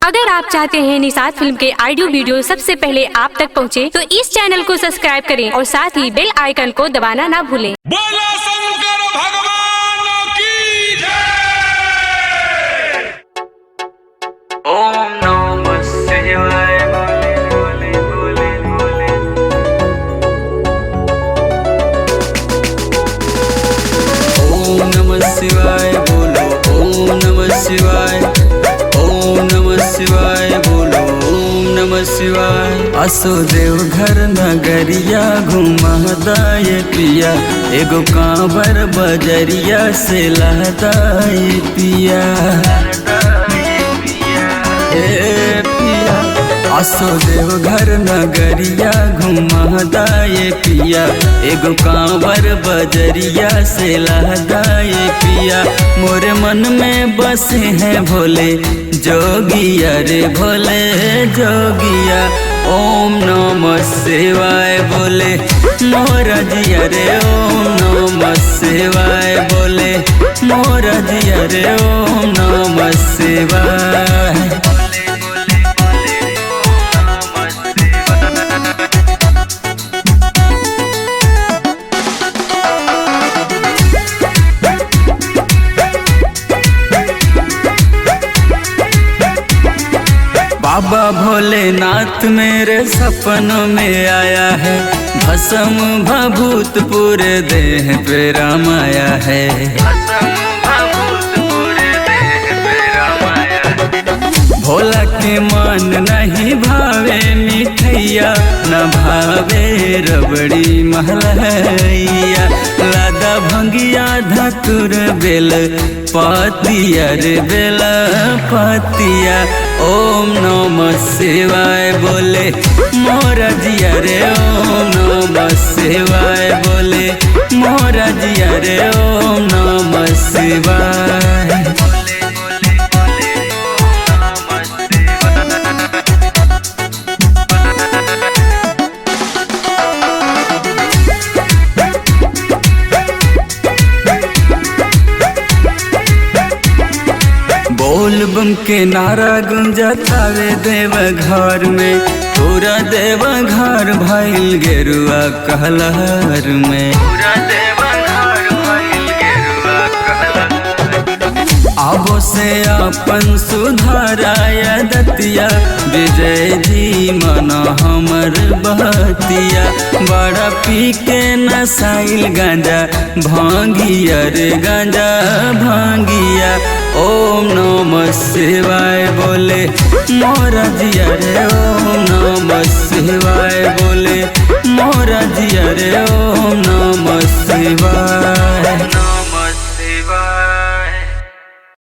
अगर आप चाहते हैं निषाद फिल्म के ऑडियो वीडियो सबसे पहले आप तक पहुंचे, तो इस चैनल को सब्सक्राइब करें और साथ ही बेल आइकन को दबाना ना भूलें। बोला शंकर भगवान की जय। ओम नमः शिवाय बोले बोले बोले बोले। ओम नमः शिवाय बोलो, ओम नमः शिवाय, ओम नमः शिवाय बोलो, ओम नमः शिवाय। असो देवघर नगरिया घुमदाय पिया, एगो कांवर बजरिया से लहदाय पिया। ए पिया असो देवघर नगरिया घुमदाय पिया, एगो कांवर बजरिया से लहदाय पिया। मोरे मन में बसे हैं भोले जोगिया रे भोले जोगिया, ओम नमः शिवाय बोले मोरा जिया रे, ओम नमः शिवाय बोले मोरा जिया रे, ओम नमः शिवाय। बाबा भोलेनाथ मेरे सपनों में आया है, भस्म भभूत पूरे देह पे रमाया है। भोला के मन नहीं भावे मिठैया, न भावे रबड़ी महलैया। लादा भंगिया धतुर बेल पातिया रे बेल पातिया, ओम नमः शिवाय बोले मोरा जिया रे, ओम नमः शिवाय बोले मोरा जिया रे, ओम नमः शिवाय। बोल बम के नारा गुंजतावे देव घर में, पूरा देव घर भइल गेरुआ कहलहर में। आबो से अपन सुधाराया दतिया, विजय जी मन हमर बतिया। बड़ा पी के नसाइल गांजा भांगिया रे गांजा भांगिया, ओम नमः शिवाय बोले मोरा जिया रे, ओम नमः शिवाय बोले मोरा जिया रे, ओम